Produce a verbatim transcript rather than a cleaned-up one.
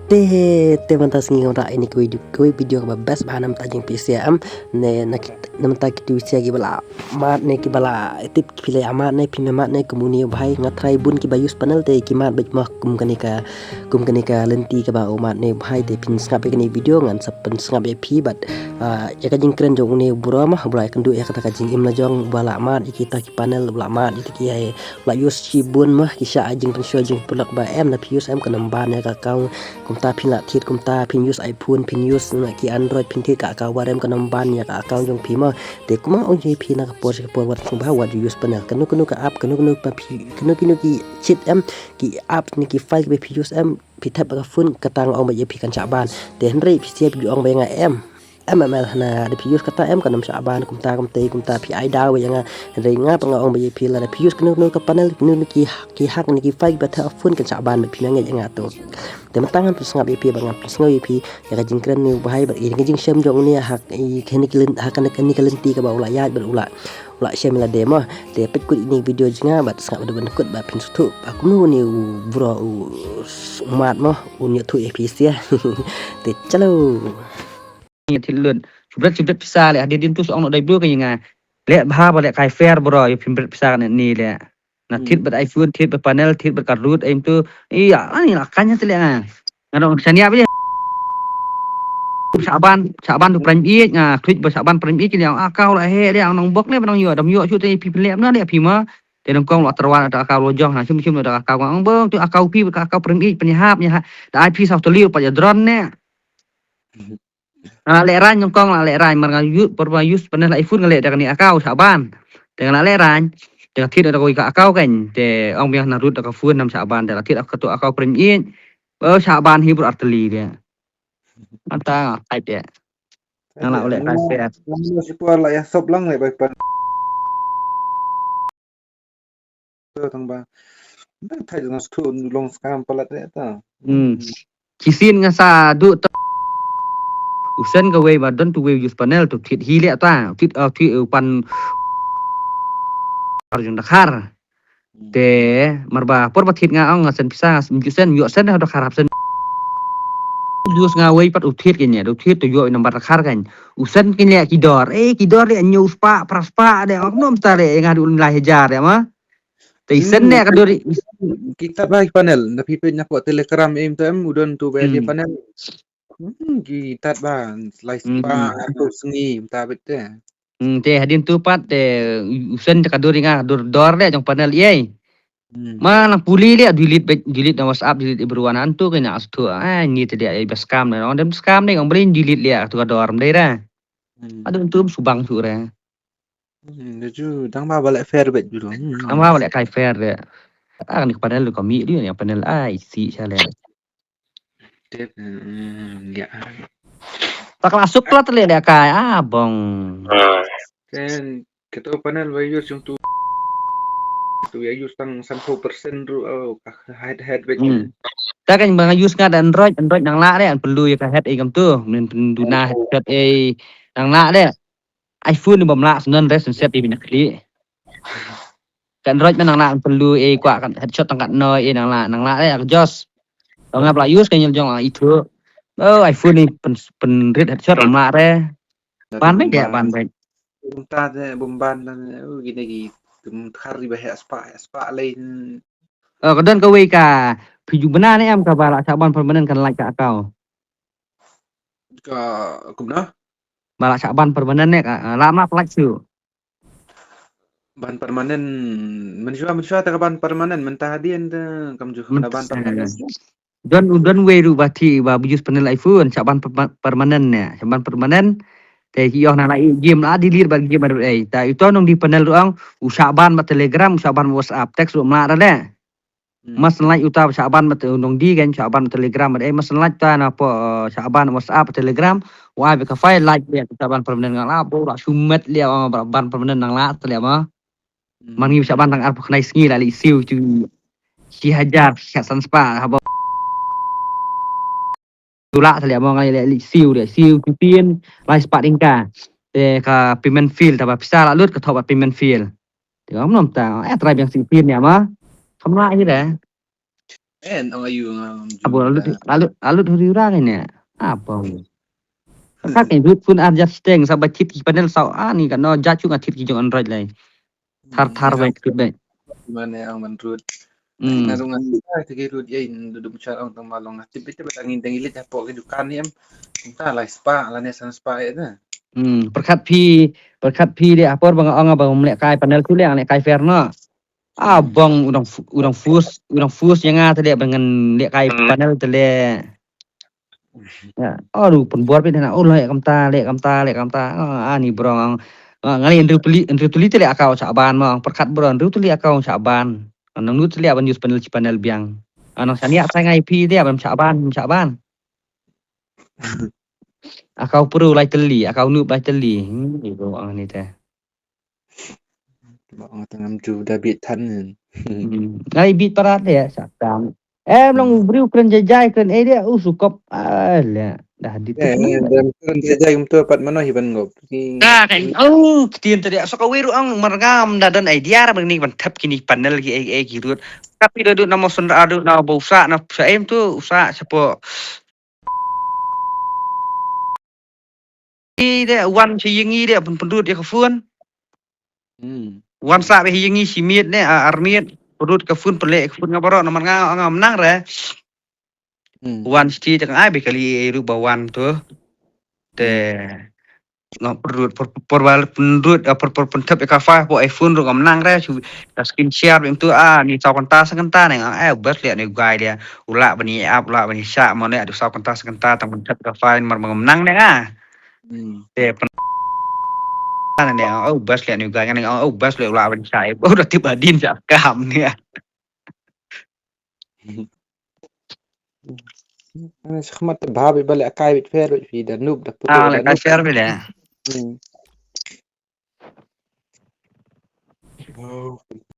Te, te mynta sngi ngam rah ïa kawei, kawei video kaba best bha namar ta jingpynshiah em. Ne, na ki, namar ta ki tu sia kiba la mad ne kiba la tip phi la ïa mad ne phi me mad ne kum une u bhai, nga tharai bun kiba use panel te ki mad beit mo kum kane ka, kum kane ka lynti kaba u mad ne u bhai. Te phin sngap ïa kane video ngan sa pynsngap ïa phi bad, ah, ïa ka jingkren jong une u bro mo, u la ïakynduh ïa kata ka jingim la jong, u la mad ïa kita ki panel, u la mad ïa kita ki, eh, la use shibun mo, ki shah ai jingpynshoi jingpynlok ba em, na phi use em kan ym ban ïa ka account. Kumta phin la thied, kumta phin use iPhone, phin use na ki Android, phin thied ka account ba em kan ym ban ïa ka account jong phi mo. Te kumba ong ïa phi na ka por sha ka por wat sngewbha wat ju use panel. Kano kano ka app, kano kano ka phi, kano kano ki cheat em, ki app ne ki file kiba phi use em, phi thep ha ka phone, kata nga ong ba ïa phi kan shah ban. Te hynrei phi sngewbha phi ju ong ba ïa nga em. Em, em, em, hana, da phi use kata em kan ym shah ban, kumta kumta kumta phi ai daw ba ïa nga. Hynrei nga pat nga ong ba ïa phi lada phi use kano kano ka panel, kano kano ki, ki hack ne ki file kiba thep ha phone kan shah ban, ba phi ma ngeit ïa nga to. Te mynta ngan pynsngap ïa phi, ba ngan pynsngew ïa phi ïa ka jingkren une u bhai bad ïa ka jingshem jong une ha, ïa kane ka lyn-, ha kane, kane ka lynti kaba u la ïaid bad u la, u la shem ïa lade mo. Te peit kut ïa kane ka video jong nga bad sngap haduh ban kut ba phin sngewthuh ba kumno une u bro u s-, u mad mo, un ïathuh ïa phi sha. Te chalo. Ngi thit lut. Shibret shibret pisa leh, hadien tu sa ong noh dei bro ka ïa nga. Leh bha ba leh kai fair bro, ïa phim bret pisa kane ni leh. Na Hmm. Thied bad iPhone, thied bad panel, thied bad ka root, em tu. Ïa, ani la kan ïa te leh nga. Nga dong shania ba leh. Shaban, Shaban tu prime age nga, tweet ba Shaban prime age leh, ah, kau la he leh, nong bok leh, nong ïoh, dam ïoh shu te phi pynleh na leh phi ma. Te nong kong la terwal da kau lo jong, ha, shim shim da kau, nong bok tu kau phi, kau prime age, pynïahap, ïa, da ai phi sa tu liu, pa ïa drone ne. Ah, leh rang nyngkong la leh rang, mar nga use, por ba use panel iPhone nga leh da kane account Shaban. Te nga la leh rang, te nga thied da kawei ka account kan, te ong biang na root da ka phone nam Shaban, te la thied da kato account prem ïeit. Oh, Shaban hi bro arteli dia. Ata type dia. Nga la leh rang set. Lang mo si por la ïa sop lang leh bai pan. Tang ba. Ba thai jong stu long scam palat re ta. Hmm. Kisin nga sa du ta. Usen kawei ba don tu wei use panel tu thied hi leh ta. Thied, uh, thied, uh, pan. Arjun dakhar. Hmm. Te mar ba por ba thied nga ong nga sen pisa nga sen sen ïoh sen dakhar hap sen. Use nga wei pat u thied kine, u thied tu ïoh nambar dakhar kan. Usen kine ki dor. Eh, ki dor de nyu spa, pra spa de. Ong nom ta de nga du lai hajar ya ma. Te isen ne ka duri. Kita ba panel, na phi peit na pok Telegram em tu em, u don tu ba panel. Hmm, kita ba, lai spa, tu sngi, ta bet te. Hmm, te hadien tu pat, te, usen te ka duri nga, dur dor de, jong panel ye. Hmm. Ma lang puli le, delete, delete na WhatsApp, delete everyone, antu kena astu, ah, ni te dia, eh, ba scam na, ong dem scam ne, ong brin delete le, tu ka dor, mdei ra. Hmm. Adu tu subang su re. Hmm, ju dang ba balek fair bet ju. Hmm. Dang ba balek kai fair de. Ah, ni panel ko mi dia ni panel ai si sale. Tip, hmm, ya. Tak la suk la tele de kai ah bong. Ken keto panel ba use yung tu. Tu ya use tang san phew percent ru, oh, ka head head bet. Hmm. Ta kan ba use nga da Android, Android nang la de, an perlu ya ka head e kam tu. Men penduna headset e nang la de. iPhone ni bym lah sngewnon re sngewset i bina khlieh. Ka Android man nang lah perlu e kwah ka headshot tang katno e nang lah, nang lah re ka jos. Tang nga ba la use ka nyel jong i thu. Oh, iPhone ni pen, penrit headshot bym lah re. Ban beit ya, ban beit. Bym ta de, bym ban de, oh, gine gi, kum thar ri ba he spa, he spa lei. Oh, ka don kawei ka, phi ju bna ne em ka ba la Shaban permanent kan like ka account. Ka, kumno? Ba la Shaban permanent ne ka, ah, la ma like shu. Ban permanent, mynshuwa, mynshuwa te ka ban permanent, mynta hadien te kam ju na ban permanent. Don, don wei ru ba thi, ba use panel iPhone, Shaban perma-, permanent ne, Shaban permanent. Te ki ong na la i game la delete ba game ru ei. Ta ito nong di panel ru ong, u Shaban ba Telegram, u Shaban ba WhatsApp, text ru ma ra le. Hmm. Mas like uta Shaban ba te nong di kan Shaban Telegram ba, eh, mas like ta na po, eh, Shaban WhatsApp Telegram. Wa be ka file like dia Shaban permanent ngang la bo la shumet lia, oh, ban permanent nang la te lia ma. Hmm. Man ngi Shaban tang arphew khyndai sngi la li siu tu. Shi hajar, shi san spah, haba. Tu la te lia mo ngai le li siu de, siu tu pin, lai spah ringka. Te ka payment fail, ta ba pisa la lut ka thoh ba payment fail. Te ngam nom ta, eh, try biang sing pin ya ma. Kam la hi de. Eh, ong ayu ngam ju. Abo alut, alut, alut huri ura kane. Apa? Ka kan lut phone ar jas teng sa ba thit ki panel sa ani ka no ja chung a thit ki jong Android lai. Thar thar bai thit bai. Mane ang ban rut. Hmm. Na rung ang ta ki rut ye in du dum char ang tang malong. Tip tip tang in tang ilit hapo ki dukan ni em. Kumta lai spa la ne san spa ye na. Hmm, pyrkhat phi, pyrkhat phi de apor bang ong ba mlek kai panel tu le ang lek kai fair no. Ah, bong udang fu-, udang fus, udang fus yang ah tadi dengan lek kai panel tadi. Ya, aduh, pun buat pin na, oh, lek kamta, lek kamta, lek kamta. Ah, ani brong. Ah, ngali Andrew Tuli, Andrew Tuli tadi akau Chaban ma, perkat bro, Andrew Tuli akau Chaban. Nang nu tadi aban use panel chi panel biang. Anang sani apa ngai pi dia aban Chaban, Chaban. Akau pro lai teli, akau nup lai teli. Hmm, gitu ang ni teh. Ba ong tang am ju da bit than. Hmm. Ngai bit parat de sa tam. Em long briew kren jai jai kren eh de u sukop. Ah, le dah di tu. Eh, dem kren jai jai um tu pat mano hi ban ngop. Ka kan. Oh, ktien tadi so ka wiru ang marngam da don idea ra bang ni ban thep kini panel ki eh eh ki rut. Tapi da du nama sun ra du nama bau sa na sa em tu sa sapo. I de wan chi yingi de pun pun rut ya ka phone. Hmm. Wan sa be yingi chi miet ne a ar miet. Pun rut ka phone pele ka phone nga baro naman nga nga menang re. Hmm. Wan sti tang ai be kali ru ba wan tu. Te nga pun rut pun rut pun rut pun pun thep ka fa po iPhone ru nga menang re chu ka screen share bem tu a ni tau kanta sa kanta ne nga eh bas le ne guai dia. Ula bani ap ula bani sha mo ne adu tau kanta sa kanta tang pun thep ka fa mar menang ne nga. Hmm. Te pen-, ne, oh, bas le ni ga ne, oh, bas le la ban chai. Oh, da tip adin sa kam ne. Ane sa khmat te bha bit ba le akai bit fair bit fi da nup da putu. Ah, le da kai nup. Fair bit le. Hmm. Oh.